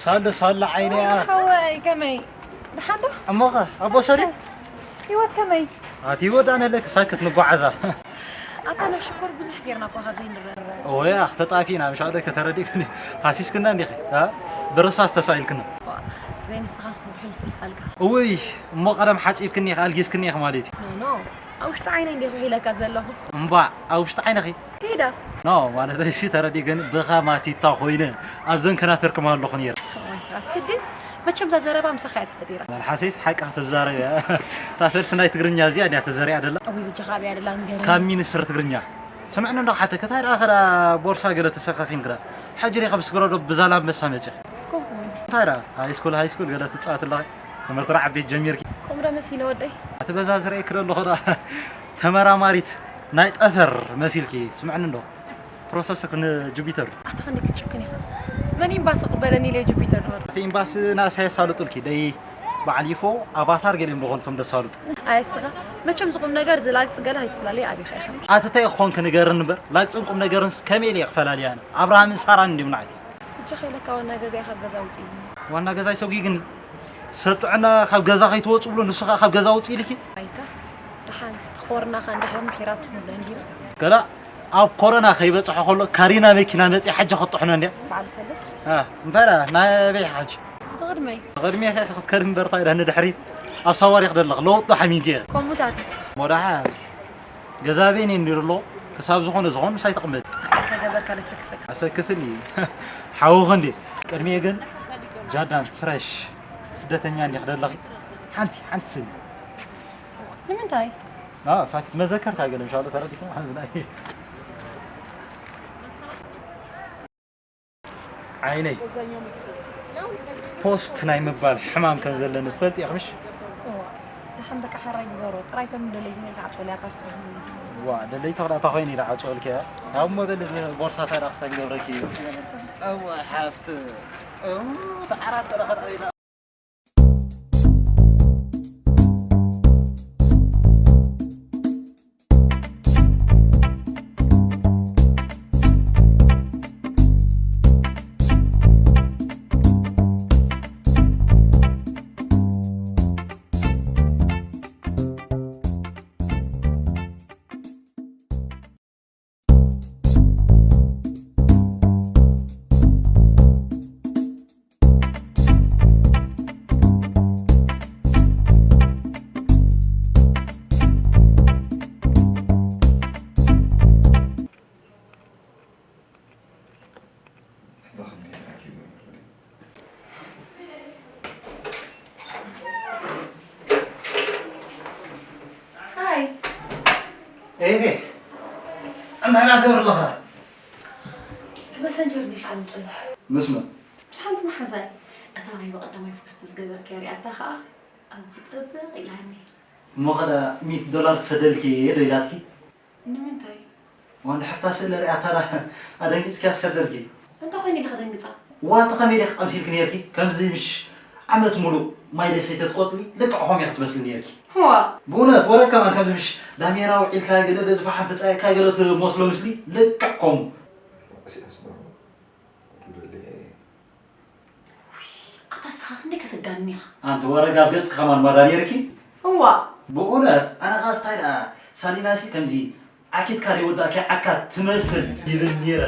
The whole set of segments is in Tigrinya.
ሳሎ ሳሎ ዓይነያ። ሓወይ ከመይ? ደሓን ዶ? እሞኸ ኣቦ ሰሪ? ህይወት ከመይ? ኣቲ ወዳነ ለክ ሳክት ንጓዓዛ። ኣታ ናይ ሽኮር ብዙሕ ጌርና እኳ ካብ ዘይንረዳዳእ። ኦያ፣ ተጣፊና፣ ምሽ ኣደ ከተረዲእክኒ። ሃሲስክና እንዲኺ፣ አ? ብርሳስ ተሳኢልክና። ዋ፣ ዘይንስኻስ ብውሕል ዝተሳልካ። እውይ፣ እሞ ቀደም ሓጺብክኒ ኢኺ፣ ኣልጊስክኒ ኢኺ ማለት እዩ። ኖ፣ ኖ፣ ኣብ ውሽጢ ዓይነይ እንዲኹ ሒለካ ዘለኹ። እምባእ፣ ኣብ ውሽጢ ዓይነኺ? ኢዳ። ኖ፣ ማለት እሺ፣ ተረዲእ ግን ብኻ ማቲታ ኮይነ ኣብዘን ከናፈርክማ ኣለኹ ነይረ። እዋይ፣ ስራ ስዲ፣ መቸም እዛ ዘረባ ምሳኻ እያ ተፈጢራ። መልሓሰይስ ሓቂ ክትዛረብ እያ። እታ ፈልሲ ናይ ትግርኛ እዚኣ እንድያ ተዘሪኣ ደላ። እውይ፣ ብጃኻ ኣብያ ደላ ንገረኒ። ካብ ሚኒስትሪ ትግርኛ። ስምዕኒ እንዶ ክሓተኪ፣ እንታይ ደኣ ከዳ ቦርሳ ገለ ተሰካኺምኪ ደኣ? ሕጂ ዲኺ ብስግረ ዶ ብዛላ ኣንበሳ መጺኺ? ኣይኮንኩን። እንታይ ደኣ ሃይስኩል፣ ሃይስኩል ገለ ትጻወቲ ኣለኺ? ትምህርቲ ደኣ ዓበይቲ ጀሚርኪ? ከምኡ ዶ መሲለ ወደይ? እቲ በዛ ዝርእየኪ ዘለኹ ደኣ ተመራማሪት ናይ ጠፈር መሲልኪ። ስምዕኒ እንዶ ፕሮሰስክ ንጁፒተር። ኣታ ክንደይ ክትጭክን ኢኻ? መን ኢምባሲ ክበለኒ ኢለ ጁፒተር ዶ? እቲ ኢምባሲ ናእሳ የሳልጡልኪ። ደይ በዓል ይፎ ኣቫታር ገሊኦም ዶ ኾንቶም ደሳልጡ? ኣየስኻ፣ መቸም ዝቁም ነገር ዝላግጽ ገለ ኣይትፈላለዩ ኣቢኻ ኢኻ። ኣቲ እንታይ ኾንክ ንገርን እምበር፣ ላግጽን ቁም ነገርንስ ከመይ ኢለ ክፈላልያ ኣነ? ኣብርሃምን ሳራን እንዲዮም ንዓይ። ሕጂ ከይለካ ዋና ገዛይ ካብ ገዛ ውጽእ ኢሉኒ። ዋና ገዛይ ሰጒ ግን ሰብ ጥዕና ካብ ገዛ ከይትወጽእ ብሎ ንሱ ኸኣ ካብ ገዛ ውጽእ ኢልኪ? ኣይካ፣ ደሓን፣ ኮሮና ኸኣ እንድሕር ምሒራትኩም እንዲና። ገላ ኣብ ኮሮና ከይበጽሖ ከሎ ካሪና መኪና መጺኣ ሕጂ ክጥሕኖ እንድያ። በዓል ፈልጥ። አ፣ እንታይ ደኣ፣ ናበይ ኢኻ ሕጂ? ንቕድመይ። ንቕድሜ ኢኻ ክትከድ እምበር፣ እንታይ ደኣ ንድሕሪት ኣብ ሳዋሪኽ ደለኽ፣ ለውጢ ሓሚምኪ ኢኻ። ከምኡታት። ሞዳሓ፣ ገዛ ቤን እንዲሩ ኣሎ፣ ክሳብ ዝኾነ ዝኾነ ምሳይ ተቐመጥ። ተገበርካ ደሰክፈካ። ኣሰክፍኒ። ሓውኺ እንዴ? ቅድሚኡ ግን ጃዳን ፍረሽ ስደተኛ እንዲኽ ደለኺ። ሓንቲ፣ ሓንቲ ስኒ። ንምንታይ? ና፣ ሳክት መዘከርታ ገለ፣ ኢንሻኣላህ ተረዲኹም፣ ሓንዝናይ። ዓይነይ፣ ፖስት ናይ ምባል ሕማም ከም ዘለኒ ትፈልጢ ኢኺ ምሽ? እዋ፣ ደሓን በቃ ሓራይ ግበሮ። ጥራይ ከም ደለይቲ ናይ ተዓጽወልያ ታስቢ። ዋ፣ ደለይቲ ክዳታ ኮይነ ኢለ ዓጽወልኪ እያ። ኣብ ሞበል እዚ ቦርሳ ታዲያ ክሳብ ገብረኪ እዩ። እዋ፣ ሓፍቲ። እው፣ ተዓራጠረ ኸርኣይና። ሃይ። ኤሄ፣ እንታይ ደኣ ትገብሪ ኣለኻ? ብመሰንጀር እንዲኻ ኣምጽእ። ምስ መን? ምስ ሓንቲ መሓዛይ። እታ ናይ ብቐዳማይ ፖስት ዝገበርካያ ሪኣታ ኸኣ፣ ኣብ ክጽብቕ ኢላኒ። እሞ ኸዳ ሚእቲ ዶላር ክሰደልኪ እየ ዶ ኢላትኪ? ንምንታይ? ዋንዳ ሓፍታ ስእለ ሪኣታ ዳ ኣደንጊጽኪያ ዝሰደልኪ? እንታይ ኮይኑ ኢልካ ደንግጻ? ዋቲ ከመይ ዲኺ ቀምሲልኪ ነርኪ? ከምዚ ምሽ ዓመት ሙሉእ ማይ ደሰይተ ትቆጽሊ ልክዕ ኸም ኢኺ ትመስሊ ነርኪ። ህዋ! ብእውነት ወረ ከማን ከምዚ ምሽ ዳሜራ ውዒልካ ገለ በዚ ፈሓም ተጻይካ ገለ ትመስሎ ምስሊ ልክዕ ከምኡ። እሲኣስ ዶ? ዱለለየ። ኣታ እስኻ ክንደይ ከተጋንን ኢኻ? ኣንቲ ወረ ጋብ ገጽኪ ከማን ማዳ ነርኪ? እዋ። ብእውነት ኣነ ኸኣ ስታይ ደኣ ሳሊናሲ ከምዚ ዓኪትካ ዘይወዳእኪ ዓካት ትመስል ይብል ነይረ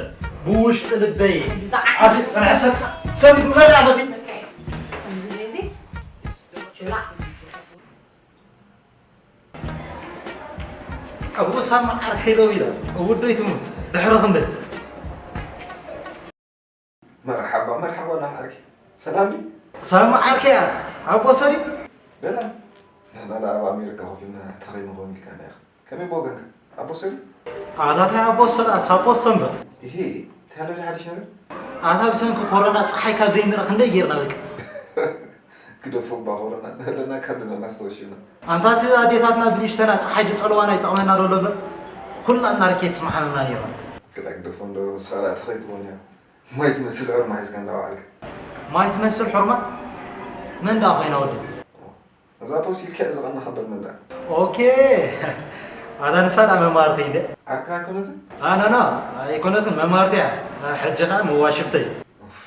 ብውሽጢ ልበይ። እዚ ዓኪት ዓኪት ጽንሕ ሰብ ሰብ ይብለኒ ኣለቲ። ከምዚ ነዚ ጅላዕ። ኣብኡ ሳማ ዓርከይ ደው ኢላ እውደይ ትሙት ድሕሪ ክንደይ። መርሓባ መርሓባ ና ዓርከይ። ሰላም ድዩ? ሳማ ዓርከይ ኣቦ ሰሪ። በላ ንሕና ደኣ ኣብ ኣሜሪካ ኮፍ ኢልና እንታይ ከይንኸውን ኢልካና ኢኻ። ከመይ ብወገንካ? ኣቦ ሰሪ? ኣታ ታይ ኣቦ ሰሪ፣ ኣሳፖስቶ እምበር። ኢሂ፣ እንታይ ኣሎ ድዩ ሓድሽ ነገር? ኣታ ብሰንኪ ኮሮና ጸሓይ ካብ ዘይንርኢ ክንደይ ጌርና በቃ። ግደፎ እባ ኮሮና፣ ንህለና ካብ ንብለና ዝተወሽብና። ኣንታ እቲ ኣዴታትና ብንእሽተና ጸሓይ ድጸልዋና ይጠቕመና ዶ ኣሎ እምበር? ኩላትና ርኬትስ ምሓመምና ኔርና። ግዳ ግደፎ እንዶ፣ ንስኻ ደኣ ተኸይትኾን እያ። ማይ ትመስል ሑርማ ሒዝካ እንዳወዓልካ። ማይ ትመስል ሑርማ? መን ደኣ ኮይና ወዲ? እዛ ፖስት ኢልካ ዝቐናኻ በል መን ደኣ? ኦኬ። ኣታ ንሳ ደኣ መማርተይ እንደ? ዓርካ ኣይኮነትን? ኣናና፣ ኣይኮነትን፣ መማርተይ እያ። ሕጂ ኸኣ መዋሽብተይ። ኡፍ።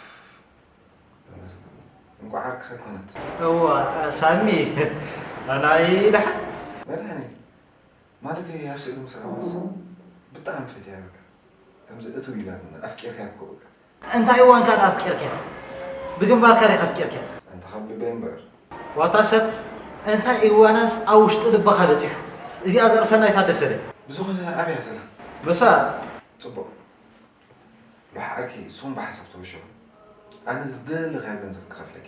ተመስገን። እንቋዕ ዓርክኻ ኣይኮነት። እዋ፣ ሳሚ፣ ናይ ደሓን? ናይ ደሓን እየ። ማለተይ ኣብ ስእሊ ምስ ረኣኻስ ብጣዕሚ ፈትያ በቃ። ከምዚ እትው ኢላ ኣፍቂርካያ እኮ በቃ። እንታይ እዋንካ ደኣ ኣፍቂርካያ? ብግንባርካ ዲኻ ኣፍቂርካያ? ኣንታ ካብ ልበይ እምበር። ዋታ ሰብ፣ እንታይ እዋናስ ኣብ ውሽጢ ልብኻ በጺሓ? እዚኣ ዘርእሰናይ ታደሰ ድያ? ብዝኾነ ኣበይ እያ ዘላ? መሳ። ጽቡቕ። ሉሕ ዓርኪ፣ ሱም ብሓሳብ ተወሸኹ። ኣነ ዝደለኻዮ ገንዘብ ክኸፍለኪ።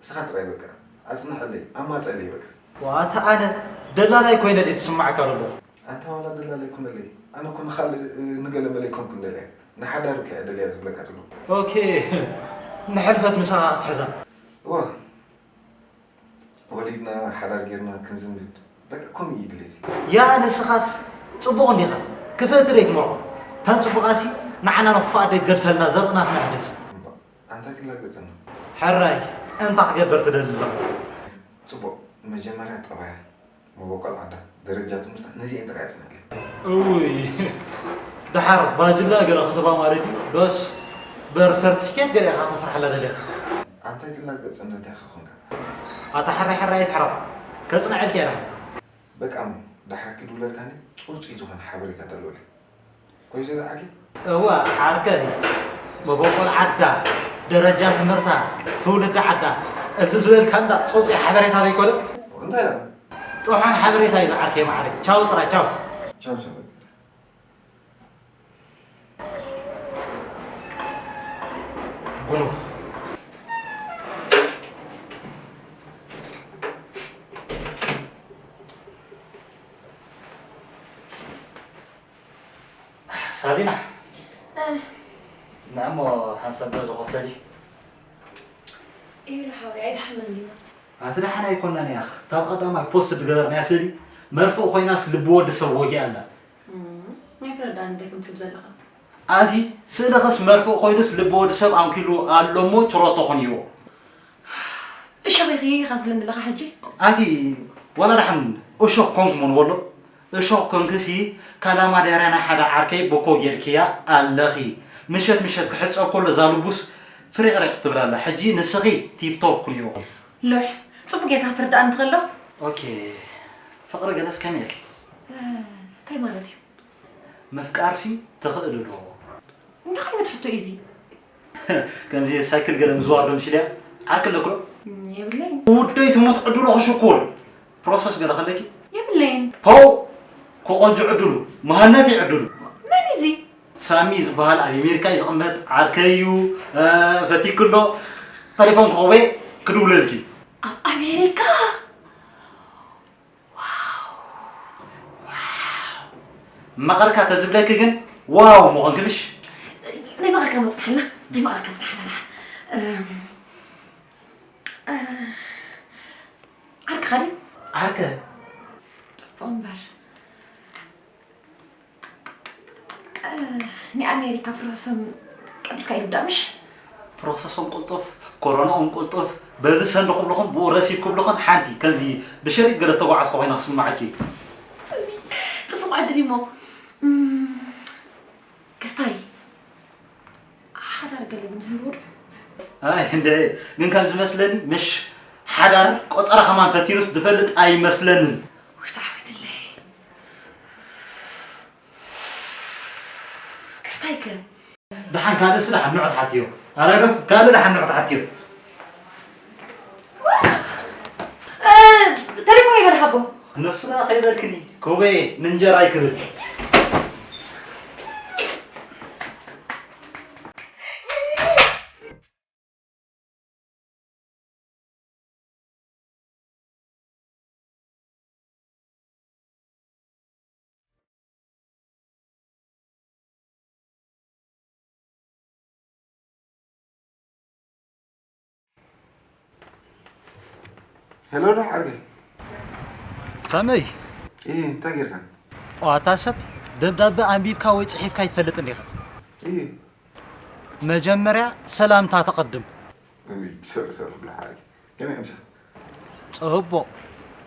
ንስኻ ጥራይ በቃ ኣጽንሐለይ፣ ኣማጸለይ በቃ። ዋታ ኣነ ደላላይ ኮይነ ድየ ዝስምዓካ ዘለኹ? ኣንታ ዋላ ደላላይ ኩነለይ። ኣነ እኮ ንኻልእ፣ እ፣ ንገለ መለ ኣይኮንኩን ደልያ። ንሓዳር እኮ እየ ደልያ ዝብለካ ዘለኹ። ኦኬ። ንሕልፈት ምሳኻ ክትሕዛ? እዋ። ወሊድና፣ ሓዳር ጌርና ክንዝምድ፣ በቃ ከምኡ እዩ ድሌተይ። ያ ንስኻስ ጽቡቕ እንዲኻ፣ ክፍእቲ ደይትመርዖ። እታ ጽቡቓሲ ንዓና ንኽፉኣት ደይትገድፈልና፣ ዘርእና ክነሕድስ። እምባ፣ ኣንታይ ትላገጽና? ሕራይ፣ እንታይ ክገብር ትደሊ ኣለኻ? ጽቡቕ፣ መጀመርያ ጠባያ፣ መበቆል ዓዳ፣ ደረጃ ትምህርታ፣ ነዚኤን ጥራይ ኣጽንዕለይ። እውይ፣ ደሓር ባጅላ ገለ ክትባ ማለት ድዩ? ዶስ በርት ሰርቲፊኬት ገለ ኢኻ ተስርሓላ ደሊኻ? ኣንታይ ትላገጽ እንድያ ኢኻ ኮንካ? ኣታ ሕራይ ሕራይ ኣይትሕረቕ። ከጽንዐልካ እየ ደሓን። በቃ እሞ፣ ደሓር ክድውለልካ እንድየ፣ ጽውጽይ ዝኾነ ሓበሬታ ዳለወለይ። ኮይኑ ዘዝዓኪ? እወ፣ ዓርከይ። መበቆል ዓዳ፣ ደረጃ ትምህርታ፣ ትውልዲ ዓዳ፣ እዚ ዝበልካ እንዳ ጽውጽይ ሓበሬታ ዘይኮነ? እንታይ ደኣ? ጥሑን ሓበሬታ እዩ ዝዓርከይ መዓረይ። ቻው ጥራይ፣ ቻው። ቻው፣ ቻው። ጉኑፍ። ሳሊና። እ። ንዕሞ ሓንሳብ ገዛ ኮፍ በሊ። ኢሉ ሓወይ፣ ኣይደሓናን ዲና? ኣቲ ደሓን ኣይኮናን ያኽ። ታብ ቀዳማይ ፖስት ዝገበርናያ ስእሊ መርፍእ ኮይናስ ልቢ ወዲ ሰብ ወጊኣ ኣላ። እም፣ ኣይተረድኣን እንታይ ከም ትብል ዘለኻ። ኣቲ ስእልኽስ መርፍእ ኮይኑስ ልቢ ወዲ ሰብ ኣንኪሉ ኣሎ እሞ ችሮቶ ኾንይዎ። እሾኽ ኢኺ ኢኻ ትብለኒ ዘለኻ ሕጂ? ኣቲ ዋላ ደሓን እሾኽ ኮንኩ ሞ ንበሎ? እሾኽ ኮንክሲ ካላማዳርያ ናይ ሓደ ዓርከይ ብኮ ጌርክያ ኣለኺ። ምሸት ምሸት ክሕጸብ ከሎ እዛ ልቡስ ፍሪቕሪቕ ትብል ኣላ። ሕጂ ንስኺ ቲፕቶፕ ኩንዮ። ሉሕ፣ ጽቡቕ ጌርካ ክትርድኣኒ ትኽእል ዶ? ኦኬ፣ ፍቕሪ ገለስ ከመይ ኢኺ? እ፣ እንታይ ማለት እዩ? ምፍቃርሲ ትኽእሊ ዶ? እንታይ ዓይነት ሕቶ እዩ እዚ? ከምዚ ሳይክል ገለ ምዝዋር ዶ ምሲልያ? ዓርኪ ኣለኪ ዶ? እም፣ የብለይን። ውደይ ትሙት ዕድሉ ክሽኩር። ፕሮሰስ ገለ ከለኪ? የብለይን። ፖው! ክቖንጆ ዕድሉ፣ መሃነቲ ዕድሉ። መን እዩ እዚ? ሳሚ ዝበሃል ኣብ ኣሜሪካ እዩ ዝቕመጥ፣ ዓርከይ እዩ፣ እ፣ ፈቲክሎ። ተሌፎን ክኸውበ ክድውለልኪ። ኣብ ኣሜሪካ? ዋው! ዋው! መቐርካ ተዝብለኪ ግን ዋው ምኾንኪ ምሽ? ናይ መቐርካ መጽናሕልና፣ ናይ መቐርካ ጽናሕና ደሓ። እም፣ እ፣ ዓርክኻ ድዩ? ዓርከ። ጽቡቕ እምበር። እ፣ ናይ ኣሜሪካ ፕሮሰሶም ቀልጢፍካ ይውዳእ ምሽ? ፕሮሰሶም ቅልጡፍ፣ ኮሮናኦም ቅልጡፍ፣ በዚ ሰንዲ ክብልኹም፣ ብኡ ረሲድ ክብልኹም፣ ሓንቲ ከምዚ ብሸሪጥ ገለ ዝተጓዓዝኩ ኮይነ ክስምዓኪ እዩ። ጽቡቕ ዕድል እዩ እሞ። እም፣ ክስታይ፣ ሓዳር ገለ ግን ህልዎ ዶ? ኣይ፣ እንድዒ፣ ግን ከም ዝመስለኒ፣ ምሽ ሓዳር ቆጸራ ከማን ፈቲኑስ ዝፈልጥ ኣይመስለንን። ውይ፣ ተዓዊትለይ። ክስታይ ከ? ደሓን ካልእስ ደሓን ንዑ ትሓትዮ። ኣረ ዶ፣ ካልእ ደሓን ንዑ ትሓትዮ። እ፣ ተሌፎን ይበል ሓቦ። ነሱ ደኣ ከይበልክኒ፣ ኮበየ ንእንጀራይ ክብል። ሄሎ፣ ዶ ሓርገ? ሳመይ። እ፣ እንታይ ጌርካ? ኦ፣ ኣታ ሰብ፣ ደብዳበ ኣንቢብካ ወይ ጽሒፍካ ኣይትፈልጥን ዲኻ? እ። መጀመርያ ሰላምታ ተቐድም። እይ፣ ሶሪ፣ ሶሪ፣ ብሎ ሓርገ። ከመይ ኣምሳ? ጽቡቕ።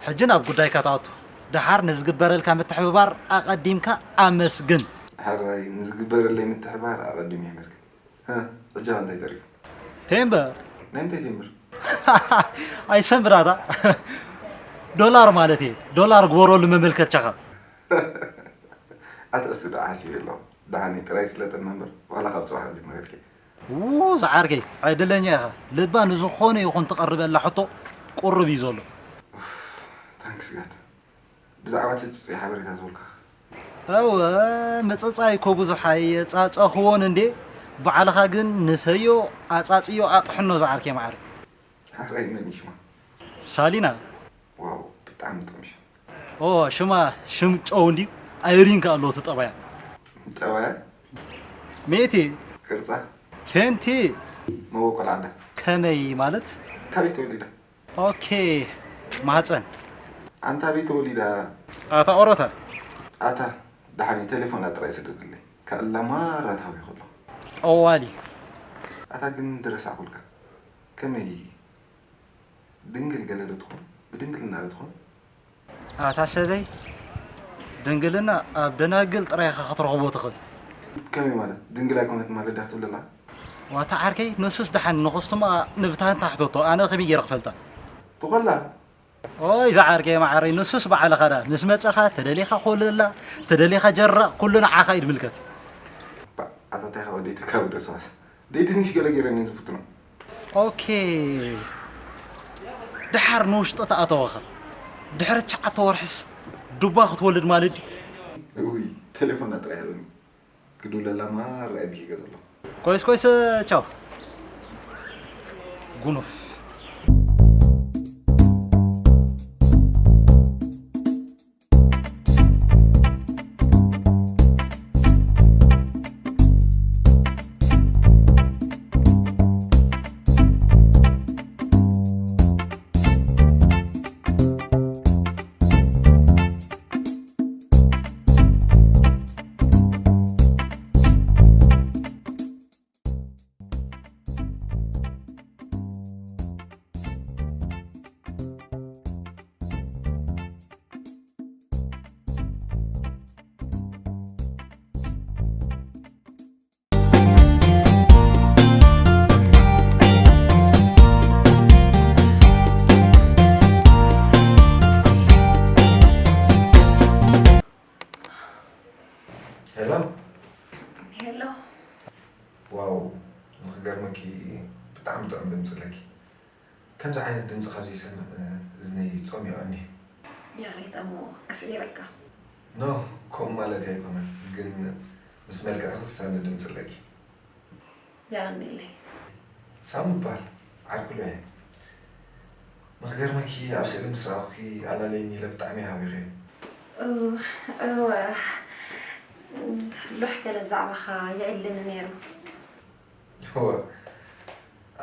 ሕጂ ናብ ጉዳይካ ትኣቱ። ደሓር ንዝግበረልካ ምትሕብባር ኣቐዲምካ ኣመስግን። ሓራይ፣ ንዝግበረለይ ምትሕባር ኣቐዲመ የመስግን። ሃ፣ ሕጂ እንታይ ተሪፉ? ቴምበር። ናይ ምንታይ ቴምበር? ኣይሰንብራታ። ዶላር ማለት እየ። ዶላር ግበረሉ መመልከቻኻ። ኣተእሱ ደኣ ሓሲበ ኣለኹ። ደሓን ጥራይ ስለጠና እምበር ዋላ ካብ ጽባሕ ጀመረልኪ። ው ዝዓርከይ፣ ዕድለኛ ኢኻ። ልባ ንዝኾነ ይኹን ትቐርበላ ሕቶ ቁርብ እዩ ዘሎ። ታንክስ ጋድ። ብዛዕባ እቲ ጽጹይ ሓበሬታ ዝበልካ። እወ፣ ምጽጻይ እኮ ብዙሕ ኣየጻጸኽዎን እንዴ። ባዕልኻ ግን ንፈዮ ኣጻጽዮ ኣጥሕኖ ዝዓርከይ ማዕረ። ሓራይ መን እዩ ሽማ? ሳሊና። ዋው ብጣዕሚ ጥዑም ሽም። ኦ ሽማ ሽም ጨው እንዲ ኣይሪን ከ ኣለዎ ተጠባያ። ጠባያ ሜቴ ቅርጻ ፌንቲ መበቆል ዓዳ ከመይ ማለት ካበይ ተወሊዳ? ኦኬ ማህፀን ኣንታ ቤት ተወሊዳ ኣታ ኦሮታ ኣታ ደሓን ቴሌፎና ጥራይ ስደድለይ ከእላ ማራ ታዊ ከሎ ጠዋሊ ኣታ ግን ድረሳዕኩልካ ከመይ ድንግል ገለ ዶ ትኾን ብድንግልና ዶ ትኾን ኣታ ሰበይ ድንግልና ኣብ ደናግል ጥራይ ኢኻ ክትረኽቦ ትኽእል ከመይ ማለት ድንግል ኣይኮነት ማለት ዳህ ትብለላ ዋታ ዓርከይ ንሱስ ደሓን ንኽስቱማ ንብታንታ ሕተቶ ኣነ ከመይ ገይረ ክፈልጣ ብኾላ ኦይ ዝዓርከይ መዓረይ ንሱስ በዓልኻ ዳ ምስ መፀኻ ተደሊኻ ኮለላ ተደሊኻ ጀራ ኩሉ ንዓኻ እዩ ድምልከት ኣታታይ ካብ ኣደይ ተካብ ደሰዋስ ደይ ድንሽ ገለ ገይረ እኔ ዝፍትኖ ኦኬ ድሓር ንውሽጢ ተኣተወኻ ድሕሪ ትሽዓተ ወርሕስ ዱባ ክትወልድ ማለት ድዩ እውይ ቴሌፎና ጥራይ ሃበኒ ክድውለላ ማራ ኣቢሂ ገዘሎ ኮይስ ኮይስ ቻው ጉኑፍ ሄሎ ሄሎ ዋው ንኽገርመኪ ብጣዕሚ ጥዑም ድምፂ ኣለኪ ከምዚ ዓይነት ድምፂ ካብ ዘይሰምዕ እዝነይ ፆሚቐኒ ይቕሬታ እሞ ኣስዒረካ ኖ ከምኡ ማለት ኣይኮነን ግን ምስ መልክዕኺ ዝሳነ ድምፂ ኣለኪ የቐንየለይ ሳሙ ይበሃል ዓርኩ ሎየ ንኽገርመኪ ኣብ ስእሊ ምስ ረኣኹኪ ኣላለይኒ ኢለ ብጣዕሚ እየ ሃዊኸ እወ ሎሕ ገለ ብዛዕባኻ ይዕልኒ ነይሩ እወ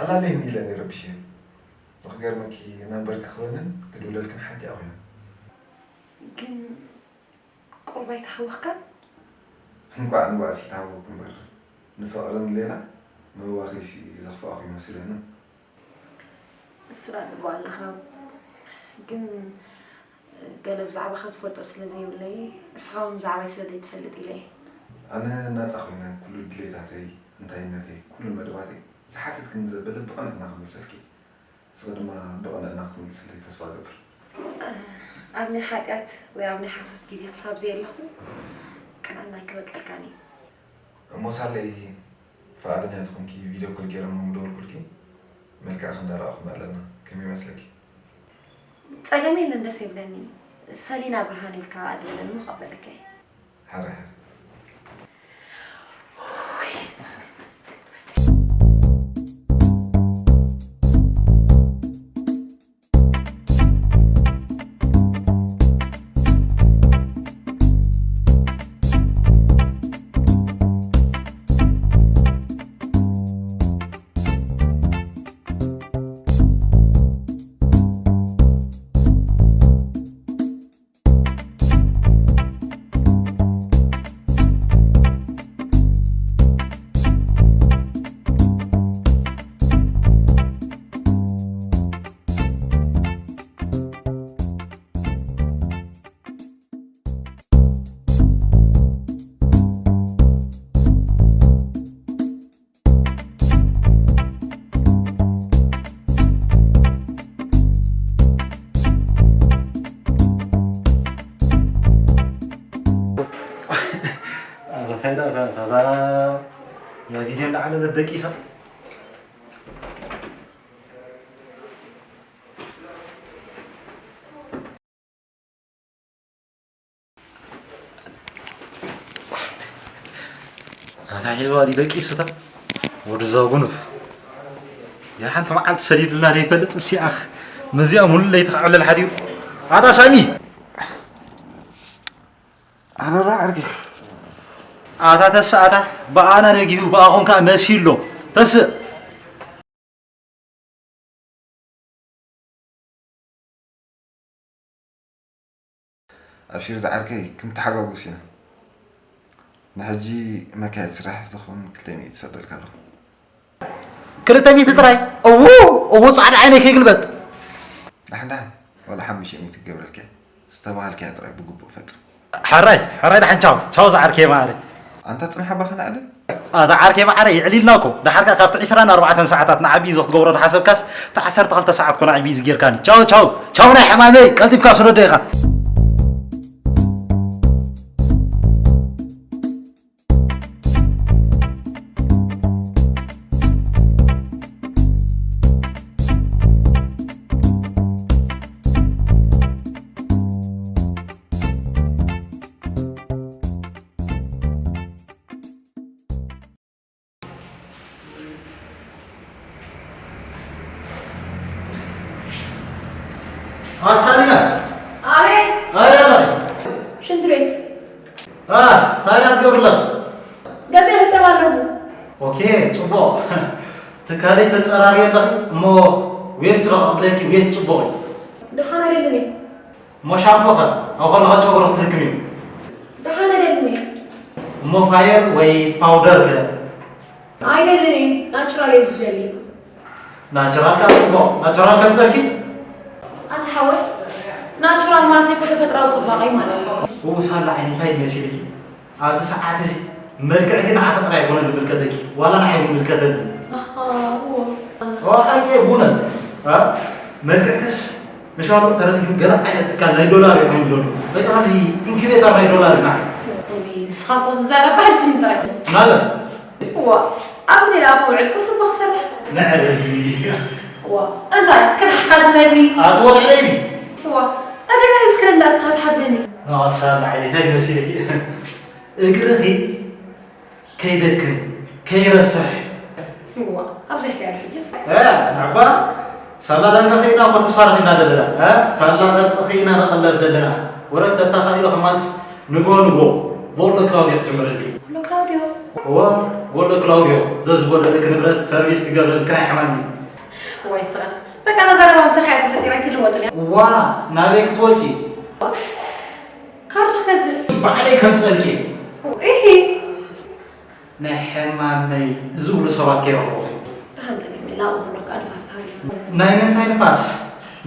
ኣላለይኒ ኢለ ነይረ ብሽም ንኽገርመኪ ናምበርኪ ክበንን ክድውለልክን ሓንቲ እያ ኮይና ግን ቁሩብ ኣይተሃወኽካን? እንቋዕ ንባእሲ ተሃወኽኩ እምበር ንፍቕሪ ንሌላ ምህዋኸይሲ ዘኽፍኣኹ ይመስለኒ። እሱ ደኣ ጽቡቕ ኣለኻ ግን ገለ ብዛዕባኻ ዝፈልጦ ስለ ዘይብለይ እስኻ እውን ብዛዕባይ ስለ ዘይትፈልጥ ኢለ እየ። ኣነ ናጻ ኮይነ ኩሉ ድሌታተይ፣ እንታይነተይ፣ ኩሉ መደባተይ ዝሓተትክኒ ዘበለ ብቕንዕና ክምልሰልኪ እየ። ንስኺ ድማ ብቕንዕና ክትምልስለይ ተስፋ እገብር። ኣብ ናይ ሓጢኣት ወይ ኣብ ናይ ሓሶት ግዜ ክሳብ ዘየለኹ ቅንዕናይ ክበቀልካን እየ። እሞ ሳለይ ፍቓደኛ ተኾንኪ ቪድዮ ኮል ገይረ እሞ ምደወልኩልኪ መልክዕኺ እንዳረኣኹ ምኣለና ከመይ ይመስለኪ? ጸገም የለን ደስ ይብለኒ። ሰሊና ብርሃን ኢልካ ኣድወለኒ ምኽ ኣበለካ እየ። ሕረ ሕረ። ታታ ያ ቪድዮ እንዳዓለመት ደቂሳ። ኣታ ሒዝዋ ድዩ ደቂሱታ? ወዲ እዛ ጉኑፍ። ያ ሓንቲ መዓልቲ ሰዲድልና ዘይፈልጥ እሲኣኽ መዚኣ ሙሉ ለይቲ ክዕብለል ሓዲሩ። ኣታ ሳሚ! ኣነራ ዓርኪ። ኣታ ተስእ ኣታ፣ ብኣና ነጊሁ ብኣኹም ከኣ መሲሎ። ተስእ! ኣብሽር ዝዓርከይ፣ ክንተሓጋጉስ ኢና። ንሕጂ መካየዲ ስራሕ ዝኸውን ክልተ ሚእቲ ይሰደልካ ኣለኹ። ክልተ ሚእቲ ጥራይ? እዉ፣ እዉ፣ ጻዕዳ ዓይነይ ከይግልበጥ። ዳሕን ዳሕን፣ ዋላ ሓሙሽተ ሚእቲ ክገብረልካ እየ። ዝተባሃልካዮ ጥራይ ብግቡእ ፈጽም። ሕራይ፣ ሕራይ፣ ደሓን ቻው፣ ቻው ዝዓርከይ ማዕረ። ኣንታ ጽንሓ ባኻ ንዕልል። ኣታ ዓርከይ ማዕረ፣ ይዕሊልና እኮ። ደሓር ከኣ ካብቲ ዕስራን ኣርባዕተን ሰዓታት ንዓቢ ይዞ ክትገብሮ ዝሓሰብካስ፣ እቲ ዓሰርተ ክልተ ሰዓት ኮና ዕቢ ዝጌርካኒ። ቻው፣ ቻው፣ ቻው ናይ ሕማመይ፣ ቀልጢፍካ ስደዶ ኢኻ። ኣሳሊና። ኣቤት። ኣረ ኣረ። ሽንት ቤት። ኣ፣ እንታይ ደኣ ትገብሪ ኣለኺ? ገጸይ ይሕጸብ ኣለኹ። ኦኬ፣ ጽቡቕ። ትካለይ ተጸራርየ ኣለኺ እሞ ዌስት ዶ ክቕብለኪ? ዌስት ጽቡቕ እዩ። ደሓን ኣይደልን እየ። እሞ ሻምፖ ኸ? ኣብ ከለኻ ጨጉሪ ክትልክም እዩ። ደሓን ኣይደልን እየ። እሞ ፋየር ወይ ፓውደር ከ? ኣይደልን እየ። ናቹራል እየ ዝደሊ። ናቹራል ከኣ ጽቡቕ። ናቹራል ከምጸልኪ? ኣታ ሓወይ፣ ናቹራል ማለት እኮ ተፈጥራዊ ጽባቐ እዩ ማለት እዩ። እው ሳላ ዓይኒ እንታይ መሲልኪ? ኣብዚ ሰዓት እዚ መልክዕኪ ንዓኺ ጥራይ ኣይኮነን ዝምልከተኪ፣ ዋላ ንዓይ እውን ይምልከተኒ። ኣሃ፣ እዎ። እዎ፣ ሓቂ እዩ፣ ብእውነት። እ? መልክዕክስ ምሻሉ ተረዲእክኒ፣ ገለ ዓይነት ትካል ናይ ዶላር እዩ ኮይኑ ዘሎ። በቃ፣ ኣብዚ ኢንኩቤተር ናይ ዶላር እዩ ንዓይ። ውይ፣ ንስኻ እኮ ትዛረብ ባህልፍን ጥራይ። ማለት? እዎ፣ ኣብዚ ሌላ ክውዕል ቁርሲ እኮ ክሰርሕ። ንዕረፊ። እዎ፣ እንታይ፣ ክትሓዝለኒ? ኣትዎ ንዕረፊ። እዎ፣ እግረይ እስክሪ እንዳ ንስኻ ትሓዝለኒ። ንሳ ንዓይ እንታይ መሲልኪ? እግርኺ ከይደክም፣ ከይረስሕ። እዋ፣ ኣብዚሕ ከ ሕጅስ? እ፣ ንዕባ፣ ሳላ ዳንጋ ኸኢና እኮ ተስፋ ረኺብና ዘለና። እ፣ ሳላ ቅርጺ ኸኢና ንቐለብ ዘለና። ወረድ ተታኻኢሎ ኸማንስ ንጎ ንጎ፣ ቦሎ ክላውድዮ ክጅምረልኪ። ቦሎ ክላውድዮ? እዋ፣ ቦሎ ክላውድዮ፣ ዘዝጎደለኪ ንብረት ሰርቪስ ክገብረልኪ ናይ ሕማም እዩ። ዋይ ስራስ፣ በቃ፣ እዛ ዘረባ ምሳኻ እያ ተፈጢራ፣ ኣይትልወጥን እያ። እዋ፣ ናበይ ክትወጺ? ካርድ ክገዝእ። ባዕለይ ከምጸልኪ። ኢሂ። ናይ ሕማመይ ዝብሉ ሰባት ከይረኽቡኺ። ደሓን ጸገም የለን፣ ኣብኡ ከለኹ ከኣ ንፋስ ተሃልዩ። ናይ ምንታይ ንፋስ?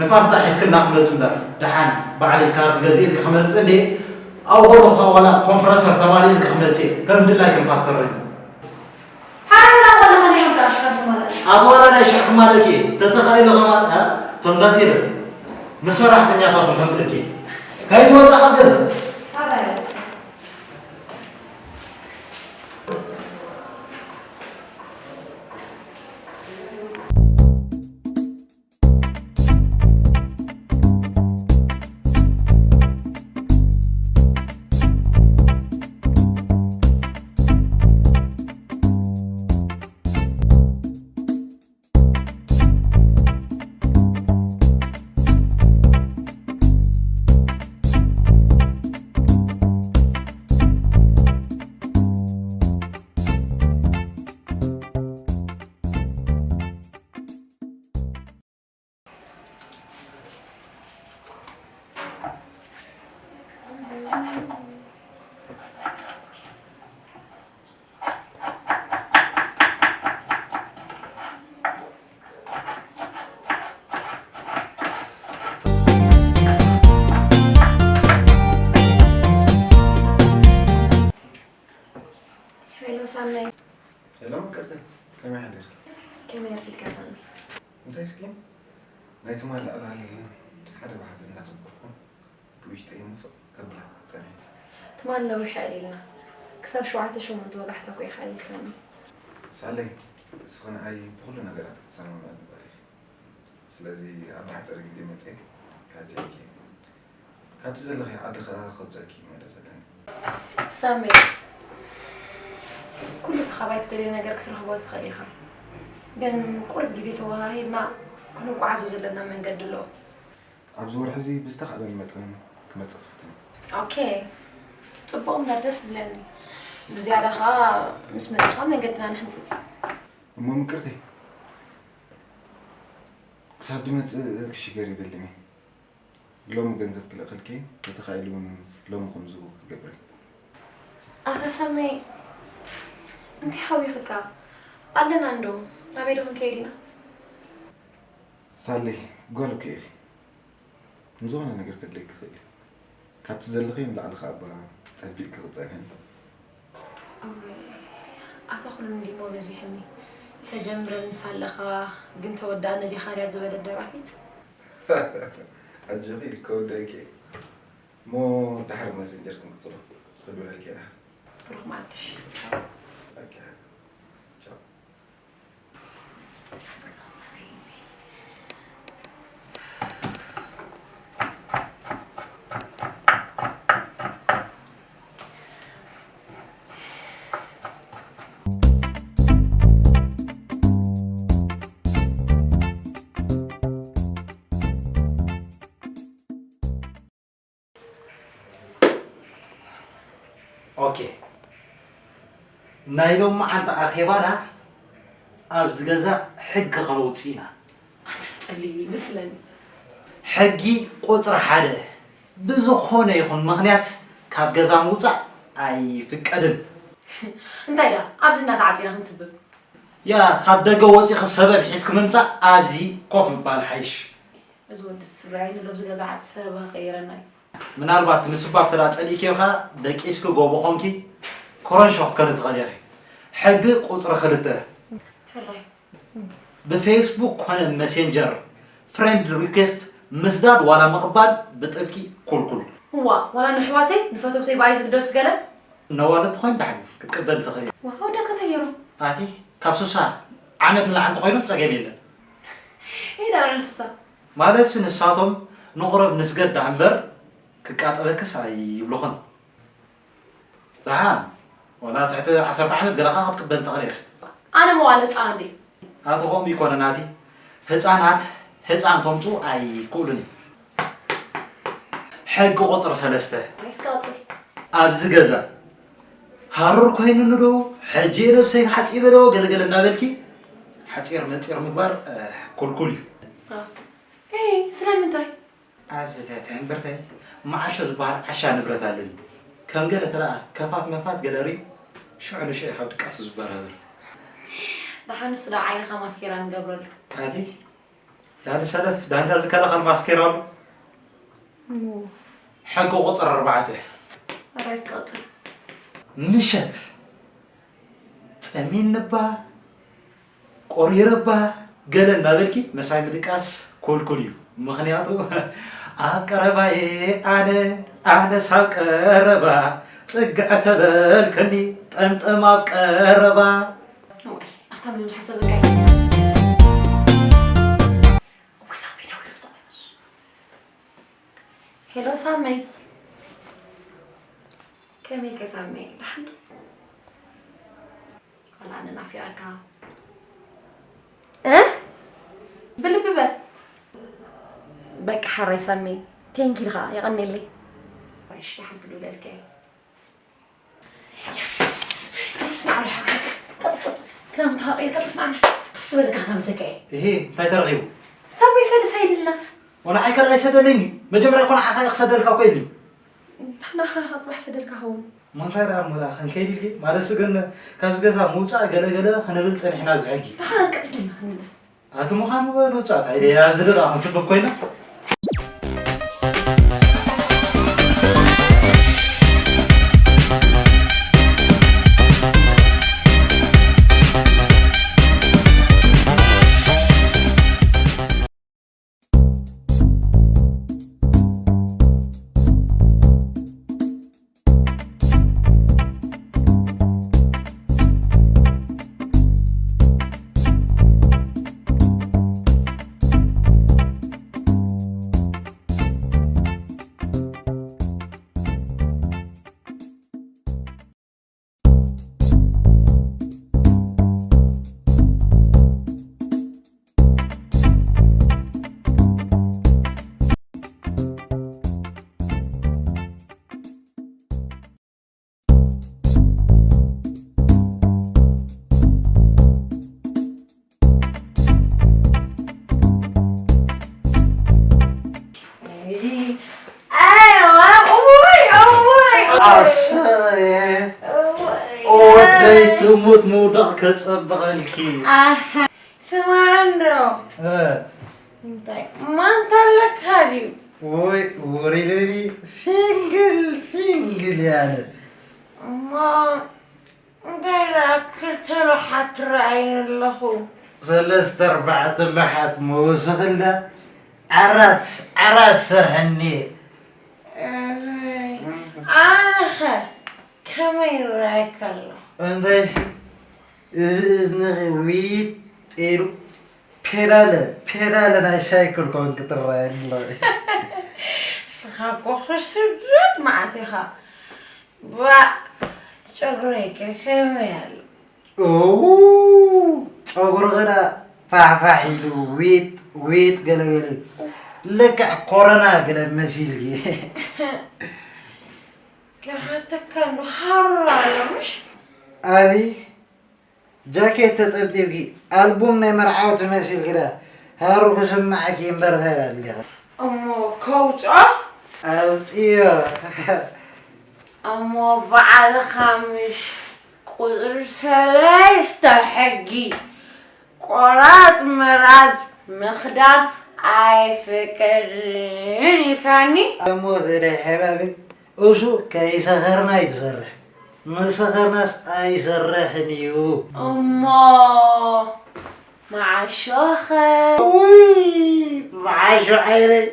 ንፋስ ደኣ ሒዝክልና ክመጽእ እምበር። ደሓን ባዕለይ ካርድ ገዚኤልኪ ክመጽእ እንድየ። ኣብኡ ከለኹ ከኣ ዋላ ኮምፕረሰር ተማሊኤልኪ ክመጽእ እየ። ከም ድላይኪ ንፋስ ተረኝ። ሓራይ ወላ ከለኻ ናይ ሓምሳ ቅርሺ ካርድ ማለት እዩ። ኣቲ ዋላ ናይ ሽሕ ክማለኪ እየ። ተተኻኢለ ከማን፣ እ፣ እቶም ነፊረ ንሰራሕተኛታቶም ከምጽእልኪ። ከይትወጻ ካብ ገዛ። ሓራይ ወጽእ። ሄሎ ሳምናይ። ሄሎ ምቅርቲ፣ ከመይ ሓደርኪ? ከመይ ኣርፊድካ ሳሚ? እንታይ እስኪ፣ ናይ ትማሊ ዕላል ሓደ ብሓደ እንዳዘከርኩ ብውሽጠይ ንፍቕ ከብላ ጸኒሐ። ትማሊ ነዊሕ ዕሊልና። ክሳብ ሸውዓተ ሸሞንተ ወጋሕታ እኮ ይኽኣለልካኒ። ሳለይ፣ እስኺ ንዓይ ብኹሉ ነገራት ክትሰማምዒ ንበሪ። ስለዚ ኣብ ሓፂር ግዜ መፅኤ ካፅየኪ፣ ካብቲ ዘለኺ ዓዲ ከዓ ከውፀኪ መደብ ዘለኒ። ሳሚ፣ ኩሉ እቲ ካባይ ትደልዮ ነገር ክትረኽቦ ትኽእል ኢኻ፣ ግን ቁሩብ ግዜ ተወሃሂድና ክንጓዓዞ ዘለና መንገዲ ኣሎ። ኣብዚ ወርሒ እዚ ብዝተኻእለኒ መጠን ክመፅእ ክፍትን። ኦኬ፣ ፅቡቕ እምበር ደስ ዝብለኒ። ብዝያዳ ኸዓ ምስ መፅኻ መንገድና ንሕንፅፅ። እሞ ምቅርተይ፣ ክሳብ ድመፅእ ክሽገር ይደልን እየ። ሎሚ ገንዘብ ክልእኸልኪ፣ እንተተኻኢሉ እውን ሎሚ ከምዝው ክገብር። ኣታ ሳመይ፣ እንታይ ሃዊኽካ? ኣለና እንዶ፣ ናበይ ዶ ክንከይድ ኢና? ሳለይ፣ ጓል እኮ ኢኺ። ንዝኾነ ነገር ከድለይኪ ይኽእል እዩ። ካብቲ ዘለኽዮ ንላዕሊ ከዓ እባ ፀቢቕኪ ክትፀንሒ። እወ፣ ኣታ ኩሉ እንዲሞ በዚሕኒ። ተጀምረ ምስ ኣለኻ ግን ተወዳእነ ዲኻ ድያ ዝበለት ደራፊት? ኣጆኺ፣ ከወዳእኪ እየ። እሞ ደሓር መሰንጀር ክንቅፅሎ። ክድውለልኪ እየ ደሓር። ብሩኽ መዓልትሽ። ኦኬ። ቻው። ኦኬ፣ ናይ ሎማዓንቲ ኣኼባና ኣብዚ ገዛ ሕጊ ከነውፅእ ኢና። ኣንታ ጸሊም ይመስለኒ። ሕጊ ቁፅሪ ሓደ፣ ብዝኾነ ይኹን ምኽንያት ካብ ገዛ ምውፃእ ኣይፍቀድን። እንታይ ደኣ ኣብዚ እናተዓፂና ክንስብብ? ያ፣ ካብ ደገ ወፂእኺ ሰበብ ሒዝኪ ምምፃእ ኣብዚ ኮፍ ምባል ሓይሽ። እዚ ወዲ ስራይ ንሎብ ዝገዛዓ ሰበባ ቀይረና እዩ። ምናልባት ምስባብ ተዳ ጸሊእክዮ ከኣ ደቂስኪ ጎቦ ኾንኪ ኮረንሾ ክትከዲ ትኽእሊ ኢኺ። ሕጊ ቁጽሪ ክልተ። ሕራይ። ብፌስቡክ ኮነ መሴንጀር ፍሬንድ ሪኩዌስት ምስዳድ ዋላ ምቕባል ብጥብቂ ኩልኩል። እዋ ዋላ ንሕዋተይ ንፈተውተይ ብኣይ ዝግደሱ ገለ ነዋልድ ተኾይኑ ዳሕኒ ክትቅበል ትኽእል እያ። ዋ ኣወዳት ከንታይ ገይሮም? ኣቲ ካብ ሱሳ ዓመት ንላዕሊ ተኾይኖም ጸገም የለን። እይ ዳርዕል ሱሳ ማለትሲ ንሳቶም ንቑረብ ንስገድ ደኣ እምበር ክቃጠበክስ ኣይብሉኽን። ደሓን ዋላ ትሕቲ ዓሰርተ ዓመት ገለኻ ክትቅበል ትኽእል ኢኺ። ኣነ መዋል ህፃን እንዴ? ኣቲ ከምኡ ይኮነ ናቲ። ህፃናት ህፃን ከምፁ ኣይክእሉን እዮም። ሕጊ ቁፅሪ ሰለስተ። እስከ ቀፅል። ኣብዚ ገዛ ሃሩር ኮይኑኒ ዶ ሕጂ ነብሰይ ሓፂበ ዶ ገለገለ እናበልኪ ሓፂር መፂር ምግባር ኩልኩል እዩ። እ ስለምንታይ? ኣብዚ ትሕቲ ሕምብርተይ መዓሾ ዝበሃል ዓሻ ንብረት ኣለኒ። ከም ገለ ተለኣ ከፋት መፋት ገለ ርእዩ ሽዑ ንሽዑ ካብ ድቃሱ ዝበራበር። ደሓን ንሱ ዶ ዓይንኻ ማስኬራ ንገብረሉ። ኣቲ ያኒ ሰለፍ ዳንጋ ዝከላኸል ማስኬራ ኣሎ። ሕጊ ቁፅር ኣርባዕተ። ኣራይስ ቀፅል። ምሸት ፀሚንባ ቆሪረባ ገለ እናበልኪ ምሳይ ምድቃስ ኮልኩል እዩ። ምኽንያቱ ኣብ ቀረባየ ኣነ ኣነስ ኣብ ቀረባ ፅግዕ ተበልከኒ ጠምጠም ኣብ ቀረባ። ኣታ ምንም ዝሓሰበካ ሄሎ ሳመይ ከመይ ከሳመይ ደሓን ዶ? ዋላ ኣነ ናፊቐካ። እ? ብልቢ በል። በቃ ሓራይ ሳሚ፣ ቴንኪ ኢልካ የቐኔለይ። እሺ፣ ደሓን ክድውለልካ እየ። የስ፣ የስ፣ ንዓሉ ሓወይ። ቀልጥፍ፣ ቀልጥፍ። ክዳውንቲ ሃቀይ፣ ቀልጥፍ ንዓና። ደስ ዝበለካ ከም ዘካ እየ። እሂ፣ እንታይ ተረኺቡ? ሳሚ፣ ሰልሳይ ድልና። ወንዓይ ካልኣይ ሰደለይኒ። መጀመርያ እኮ ንዓኻ እየ ክሰደልካ እኮ ኢሉኒ። ንሕና ኸ ጽባሕ ሰደድካ ኸውን። እሞ እንታይ ደኣ እሞ ደኣ ክንከይድ ኢልኪ? ማለትሲ ግን ካብዚ ገዛ ምውጻእ ገለ ገለ ክንብል ጸኒሕና ኣብዚ ሕጂ። ደሓን ቀልጢፍና ኢና ክንምለስ። ኣቲ ምዃኑ በሉ ጻ እንታይ ደኣ ኣብዚ ደኣ ክንስብብ ኮይና። ኣሰየ። እወይ። ወደይ ትሙት ምውዳቕ ከጸብቐልኪ። ኣሃ፣ ስማዕ እንዶ። እ። እንታይ፣ ማንታ ኣለካ ድዩ? ወይ፣ ወሪደኒ፣ ሲንግል፣ ሲንግል ያለ። እሞ እንታይ ደኣ ክልተ ለሓት ትረኣይኒ ኣለኹ? ሰለስተ ኣርባዕተ ለሓት መወስኽልዳ ዓራት፣ ዓራት ሰርሐኒ። እይ፣ ኣነኸ ከመይ ይረኣየካ ኣሎ? እንታይ እዚ እዝንኺ ዊጥ ኢሉ ፔዳለ፣ ፔዳለ ናይ ሳይክል ኮንክ ትረኣየኒ ኣለኺ። ንስኻ እኮ ክስደድ መዓት ኢኻ። ባእ፣ ጨጉረይ ከ ከመይ ኣሎ? ኦው፣ ጨጉሪ ገለ ፋሕፋሕ ኢሉ ዊጥ ዊጥ ገለ ገለ ኢሉ። ልክዕ ኮረና ገለ መሲልኪ። ክሓተካ እንዶ ሃሩር ኣሎ ምሽ? ኣዚ ጃኬት ተጠብጢብኪ ኣልቡም ናይ መርዓዊ ትመስልኪ ዳ። ሃሩ ክስምዓኪ እምበር ታይ ዳልካ? እሞ ከውፅኦ? ኣውፅዮ። እሞ በዓልኻ ምሽ ቁፅሪ ሰለስተ ሕጊ ቆራፅ መራፅ ምኽዳን ኣይፍቀድን ኢልካኒ? እሞ ዘዳይ ሓባቢ እሱ ከይሰኸርና እዩ ዝሰርሕ። ምስ ሰኸርናስ ኣይሰርሕን እዩ። እሞ መዓሾኸ? ውይ፣ መዓሾ ዓይነይ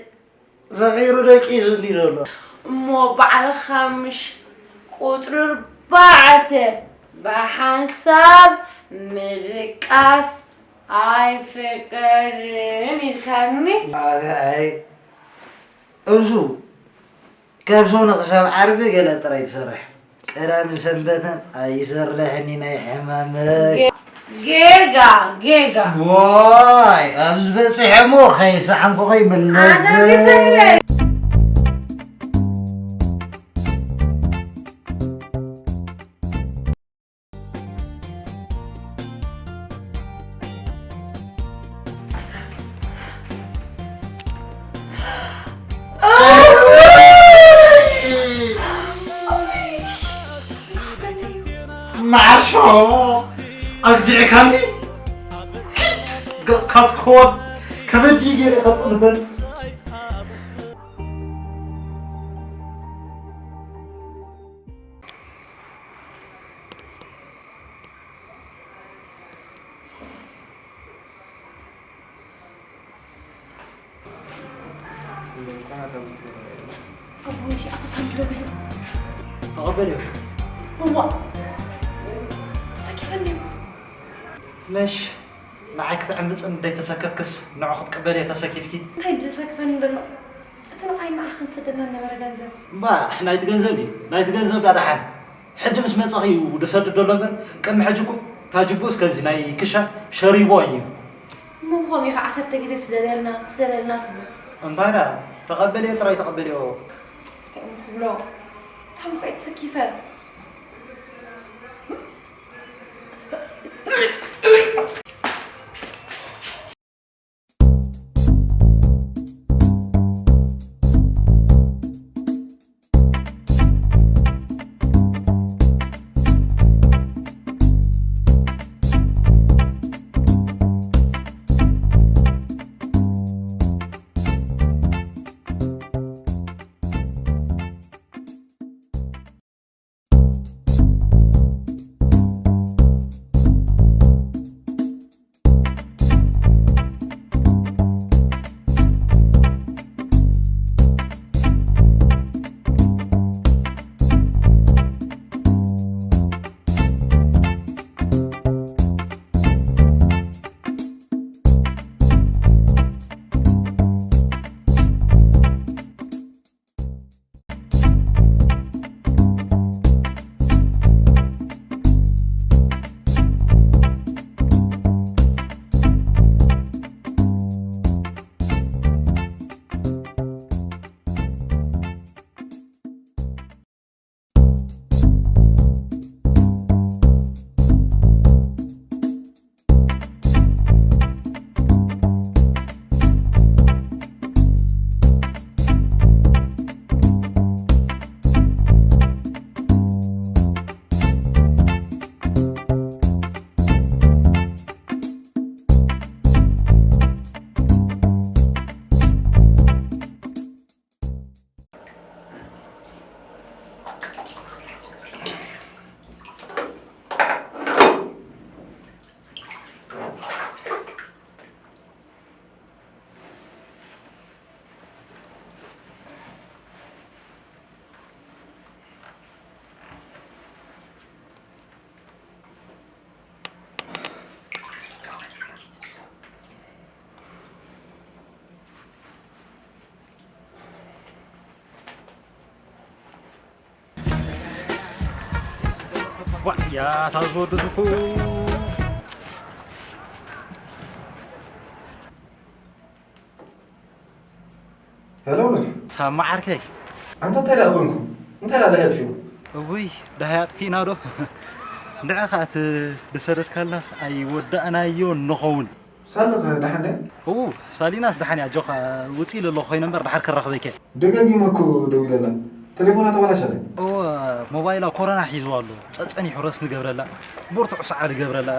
ሰኺሩ ደቂሱ እንዲሉ ኣሎ። እሞ ባዕልኻ ምሽ ቁፅሪ ኣርባዕተ ብሓንሳብ ምድቃስ ኣይፍቀድን ኢልካኒ? ኣይ፣ ኣይ፣ እሱ ካብ ሰነ ክሳብ ዓርቢ ገለ ጥራይ ትሰርሕ። ቀዳምን ሰንበትን ኣይሰርሕን ናይ ሕማመይ። ጌ-፣ ጌጋ፣ ጌጋ። ዋይ፣ ኣብዚ በፂሐ እሞ ከይሰዓምኩ ከይምለስ። ኣነ ቢዘይለይ። መዓሾ ኣግዲዕካኒ። ኪድ ገጽካ ትኮን ከመይ ድዩ ገይረ ከጥንበል። ኣቦይ፣ ኣታ ሳሚ ደውሉ። ተቐበልዮ። እዋ፣ ተሰኪፈኒ እዩ። መሽ፣ ንዓይ ክትዕምፅን ደይተሰከፍክስ ንዑ ክትቅበልዮ ተሰኪፍኪ? እንታይ እዩ ዘሰክፈኒ ዘሎ? እቲ ንዓይ ንዓኻ ንሰደልና ነበረ ገንዘብ። እምባ፣ ናይቲ ገንዘብ ድዩ? ናይቲ ገንዘብ ዳ ደሓን። ሕጂ ምስ መጻኺ እዩ ዝሰድድ ዘሎ እምበር፣ ቅድሚ ሕጂ እኮ እታ ጅቡእስ ከምዚ ናይ ክሻ ሸሪቦ እዩ። እሞ ብኸምኡ ኢኻ ዓሰርተ ግዜ ስደደልና፣ ስደደልና ትብሎ። እንታይ ደኣ? ተቐበልዮ ጥራይ ተቐበልዮ። እንታይ እሞ ክብሎ? ብጣዕሚ እኮ እየ ተሰኪፈ። ዋዕ፣ ያታ ዝወዱ ዝኹ። ሄሎ፣ ሉል። ሳማ ዓርከይ። ኣንታ እንታይ ደኣ ኮንኩ? እንታይ ደኣ ደሃይ ኣጥፊኡ? እውይ፣ ደሃይ ኣጥፊእና ዶ? ንዕኻ እቲ ዝሰደድካላስ ኣይወዳእናዮ ንኸውን። ሳልኸ ደሓን ድያ? እው፣ ሳሊናስ ደሓን እያ። ኣጆኻ፣ ውፅእ ኢለ ኣለኹ ኮይነ እምበር ደሓር ከራኽበኪ እየ። ደጋጊመ እኮ ደዊለላ። ቴሌፎና ተበላሸለ። እወ፣ ሞባይላ ኮሮና ሒዝዋ ኣሎ። ጸጸኒሑ ረስኒ ገብረላ። ብርቱዕ ሰዓል ገብረላ።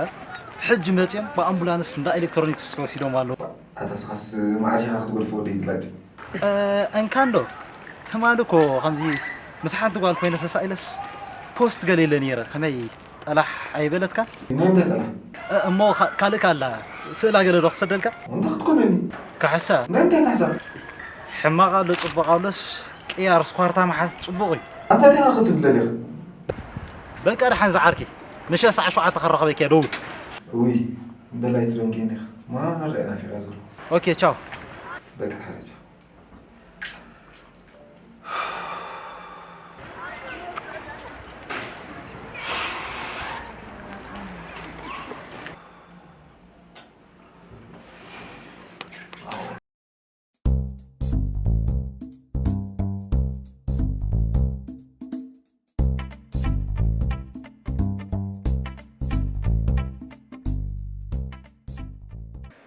ሕጂ መጺኦም ብኣምቡላንስ እንዳ ኤሌክትሮኒክስ ወሲዶም ኣለዉ። ኣታ ስኻስ መዓስ ኢኻ ክትገድፎ ወደይ ዝላጭ? እንካንዶ ትማሊ እኮ ከምዚ ምስ ሓንቲ ጓል ኮይነ ተሳኢለስ ፖስት ገለ ኢለ ነይረ። ከመይ ጠላሕ ኣይበለትካ? ናይ ምንታይ ጠላሕ? እሞ ካልእ ካላ ስእላ ገለ ዶ ክሰደልካ? እንተ ክትኮነኒ። ካሕሳ? ናይ ምንታይ ካሕሳ? ሕማቕ ኣሎ ጽቡቕ ኣሎስ ቅያር ስኳርታ መሓዝ ጽቡቕ እዩ። ኣንታ እንታይ ክትብል ደሊኻ? በቃ ደሓን ዝዓርከይ፣ ምሸት ሰዓት ሸውዓተ ከራኸበኪ እየ፣ ደውል። እውይ፣ በላይ ትደንግየኒ ኢኻ። ማራ እየ ናፊቐ ዘለኹ። ኦኬ፣ ቻው። በቃ፣ ሓረጃ።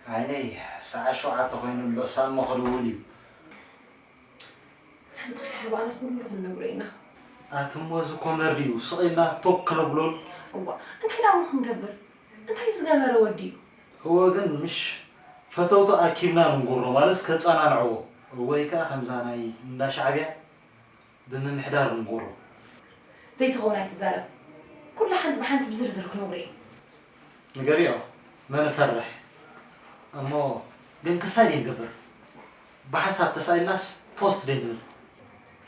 ዓይነይ፣ ሰዓት ሸውዓተ ኮይኑ ኣሎ፣ ሳሞ ክድውል እዩ። ሓንቲ ከይሓባእና ኩሉ ክንነግሮ ኢና። ኣቲ እሞ እዚ ኮመር ድዩ? ስቕ ኢልና ቶክ ክነብሎን። እዋ፣ እንታይ ደኣ እሞ ክንገብር? እንታይ ዝገበረ ወዲ እዩ? እወ፣ ግን ምሽ ፈተውቱ ኣኪብና ንንጎሮ፣ ማለትስ ከጸናንዕዎ፣ ወይ ከኣ ከምዛ ናይ እንዳ ሻዕብያ ብምምሕዳር ንንጎሮ። ዘይትኸውን ኣይትዛረብ። ኩላ ሓንቲ ብሓንቲ ብዝርዝር ክነግሮ እየ። ንገሪኦ፣ መን እፈርሕ። እሞ ግን ክሳይ ደይንገብር። ብሓሳብ ተሳኢልናስ ፖስት ደይንብል።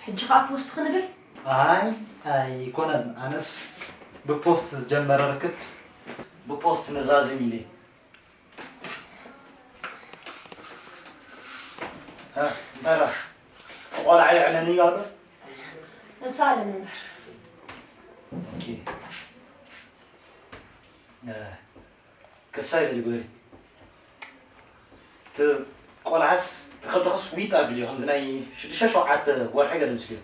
ሕጂ ኸኣ ፖስት ክንብል? ኣይ ኣይኮነን፣ ኣነስ ብፖስት ዝጀመረ ርክብ ብፖስት ነዛዝም ኢለ። እ፣ እንታይ ደኣ? ቆልዓ የዕለኒ ኣሎ? ነብሲ ኣለም እምበር። ኦኬ። እ፣ ክሳይ በሊ ግበሪ። እቲ ቆልዓስ ተኸድኽስ ዊጥ ኣብልዮ፣ ከምዚ ናይ ሽዱሽተ ሸውዓተ ወርሒ ገለ ምስልዮ።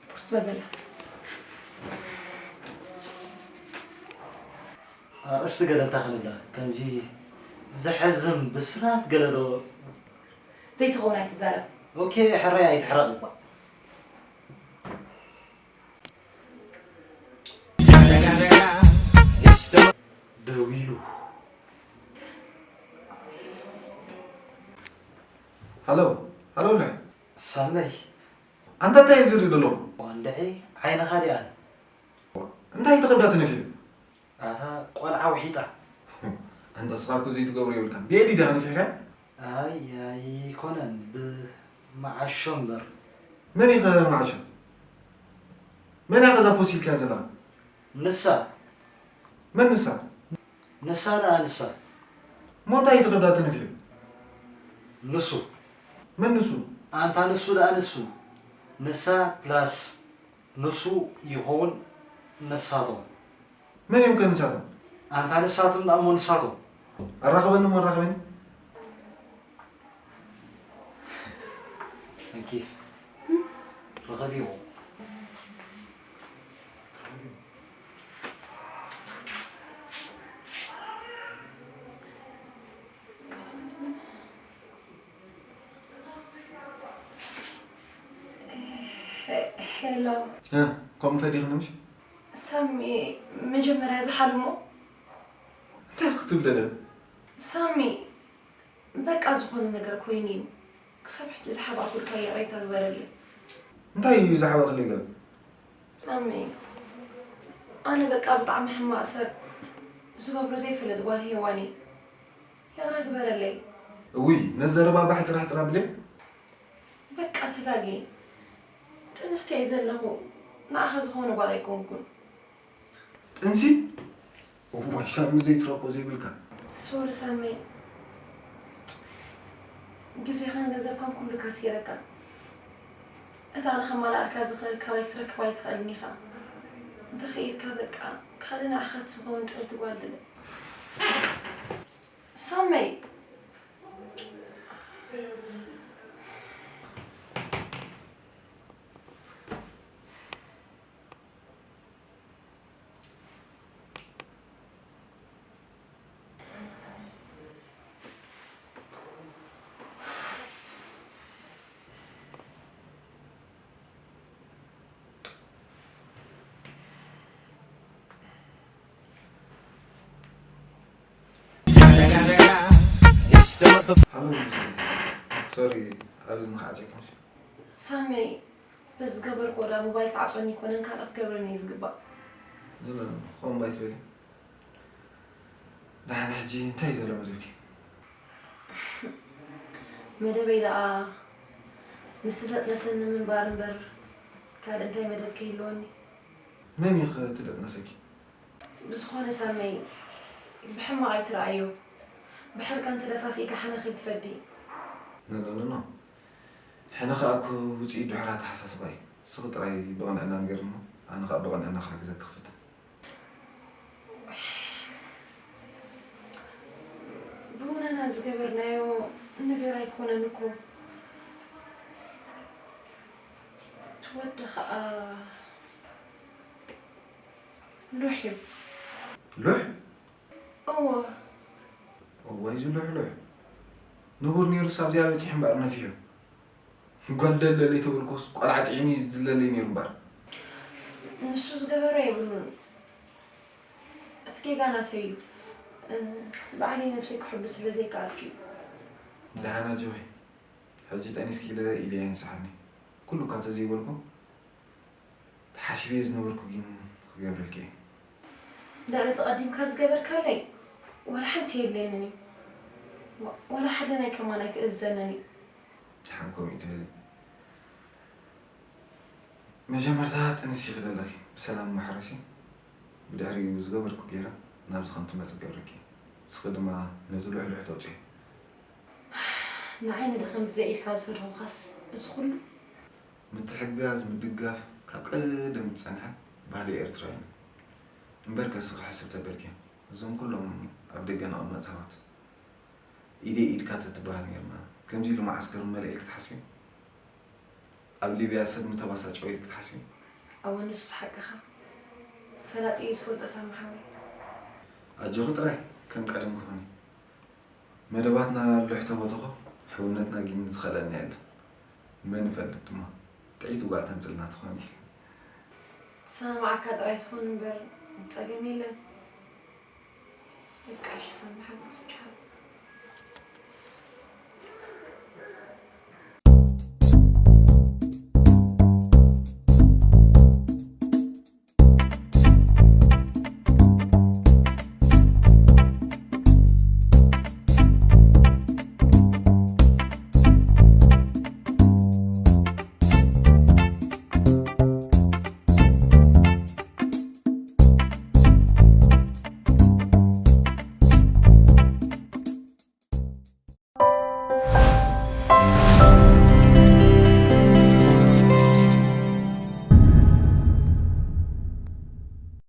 ፖስት በል በላ። ኣርእስቲ ገለ እንታይ ክንብላ? ከምዚ ዘሕዝን ብስራት ገለ ዶ? ዘይትኸውን ኣይትዛረብ። ኦኬ፣ ሕራይ ኣይትሕረቕ እባ። ደዊሉ። ሃሎ፣ ሃሎ፣ ለ። ሳመይ። ኣንታ እንታይ እዩ ዝርኢ ዘለኹ? ዋንድዒ ዓይንኻ ድኣነ። እንታይ ተኸብዳ ተነፊሑ? ኣታ ቆልዓ ውሒጣ። ኣንታ እስኻ እኮ ዘይትገብሮ የብልካን። ብኤዲ ዲኻ ነፊሕካ? ኣይ ኣይኮነን፣ ብመዓሾ እምበር። መን እዩ ኸ መዓሾ? መን እያ ከዛ ፖስ ኢልካያ ዘለኻ? ንሳ። መን ንሳ? ንሳ ደኣ ንሳ። እሞ እንታይ እዩ ተኸብዳ ተነፊሑ? ንሱ። መን ንሱ? ኣንታ ንሱ ደኣ ንሱ። ንሳ ፕላስ ንሱ ይኸውን ንሳቶም። መን እዮም ከ ንሳቶም? ኣንታ ንሳቶም ደኣ እሞ ንሳቶም። ኣራኽበኒ እሞ ኣራኽበኒ። እንኪ ርኸቢዎ። ሄሎ። እ፣ ከምኡ ፈዲኽኒ ምሽ? ሳሚ፣ መጀመርያ ዝሓልሞ? እንታይ ክትብል ደለ? ሳሚ፣ በቃ ዝኾነ ነገር ኮይኑ እዩ። ክሳብ ሕጂ ዝሓባእኩልካ ይቕሬታ ግበረለይ። እንታይ እዩ ዝሓበእክለይ ገለ? ሳሚ፣ ኣነ በቃ ብጣዕሚ ሕማቕ ሰብ፣ ዝገብሮ ዘይፈልጥ ጓል ሄዋን እየ። ይቕረ ግበረለይ። እውይ፣ ነዚ ዘረባ እባ ሕጽር ሕጽር ኣብለይ። በቃ ተጋግየ። ጥንስቲ እየ ዘለኹ። ንዓኻ ዝኾነ ጓል ኣይኮንኩን። ጥንሲ? እዋይ ሳሚ ዘይትረኽቦ ዘይብልካ። ሶሪ ሳሚ። ግዜኻን ገንዘብካን ኩሉ ከሲረካ። እታ ኣነ ከማልኣልካ ዝኽእል ካባይ ክትረክባ ኣይትኽእልን ኢኻ። እንተኸይድካ በቃ ካልእ ንዓኻ ትኸውን ጥዕይቲ ጓል ድለ። ሳመይ! ሃሎ ሶሪ፣ ኣብ እዝንኻ ዓፂእካ። ሳመይ፣ በዚ ዝገበርክዎ ደኣ ሞባይል ትዓፅወኒ ኣይኮነን፣ ካልእ ክትገብረኒ እዩ ዝግባእ። ኖኖኖ፣ ከምኡ ኣይትበሊ። ደሓን፣ ሕጂ እንታይ እዩ ዘሎ መደብኪ? መደበይ ደኣ ምስቲ ዘጥነሰኒ ምንባር እምበር ካልእ እንታይ መደብ ከይህልወኒ። መን እዩ ኸ እቲ ዘጥነሰኪ? ብዝኾነ ሳመይ፣ ብሕማቕ ኣይትረኣዮ። ብሕርቃን ተደፋፊእካ ሕነ ከይትፈዲ። ኖኖኖኖ፣ ሕነ ኸኣ እኮ ውፅኢት ድሑር ኣተሓሳስባ እዩ። ንስኺ ጥራይ ብቕንዕና ንገርኒ እሞ ኣነ ኸኣ ብቕንዕና ክሕግዘኪ ክፍትን። ብውነና ዝገበርናዮ ነገር ኣይኮነን እኮ። እቲ ወዲ ኸኣ ሉሕ እዩ። ሉሕ? እወ። እዋይ እዚ ሉሕ ሉሕ። ንቡር ነይሩስ ኣብዚኣ በፂሑ እምበኣር ነፊሑ። ጓል ደለለይ ተበልኩስ ቆልዓ ፅዒኑ እዩ ዝድለለይ ነይሩ እምበኣር። ንሱ ዝገበሮ የብሉን። እቲ ጌጋ ናተይ እዩ። እ፣ ባዕለይ ነብሰይ ክሕሉ ስለ ዘይከኣልኩ እዩ። ደሓን ኣጆኺ። ሕጂ ጠኒስኪ ኢለ ኢደይ ኣይንስሓኒ። ኩሉ እኳ ተዘይበልኩ፣ ተሓሲበዮ ዝነበርኩ ግን ክገብረልኪ እየ። ልዕሊ እቲ ቀዲምካ ዝገበርካለይ ዋላ ሓንቲ የድልየንን እዩ። ዋ-፣ ዋላ ሓደ ናይ ከማን ኣይክእዘንን እዩ። ደሓን ከምኡ እዩ ትበሊ። መጀመርታ ጥንሲ ክደለኺ ብሰላም ማሕረሲ፣ ብድሕሪኡ ዝገበርኩ ገይረ ናብዚ ከም ትመጽእ ገብረኪ። ንስኺ ድማ ነቲ ልሕልሕ ተውጽዮ። ንዓይ ንድኽም ብዘይ ኢድካ ዝፈድኹኻስ እዚ ኩሉ? ምትሕግጋዝ፣ ምድጋፍ ካብ ቀደም ዝጸንሐ ባህሊ ኤርትራውያን እዩ። እምበርከ እስኺ ሕስብ ተበልኪ፣ እዞም ኩሎም ኣብ ደገ ንቕመጥ ሰባት ኢደይ ኢድካ ተትበሃል ነይርና። ከምዚ ኢሉ መዓስከር ምመልአ ኢልኪ ትሓስቢ? ኣብ ሊብያ ሰብ ምተባሳጨወ ኢልኪ ትሓስቢ? ኣወ ንሱስ ሓቅኻ። ፈላጢ እዩ ዝፈልጦ ሳሚ ሓወይ። ኣጆኺ ጥራይ ከም ቀደም ክኾኒ። መደባትና ልሕቶ ቦትኾ ሕውነትና ግን ዝኸለና የለን። መን ይፈልጥ ድማ ጥዕይቲ ጓል ተምፅልና ትኾኒ። ትሰማማዓካ ጥራይ ትኹን እምበር ጸገም የለን። በቃ እሺ ሳሚ ሓወይ። ቻው።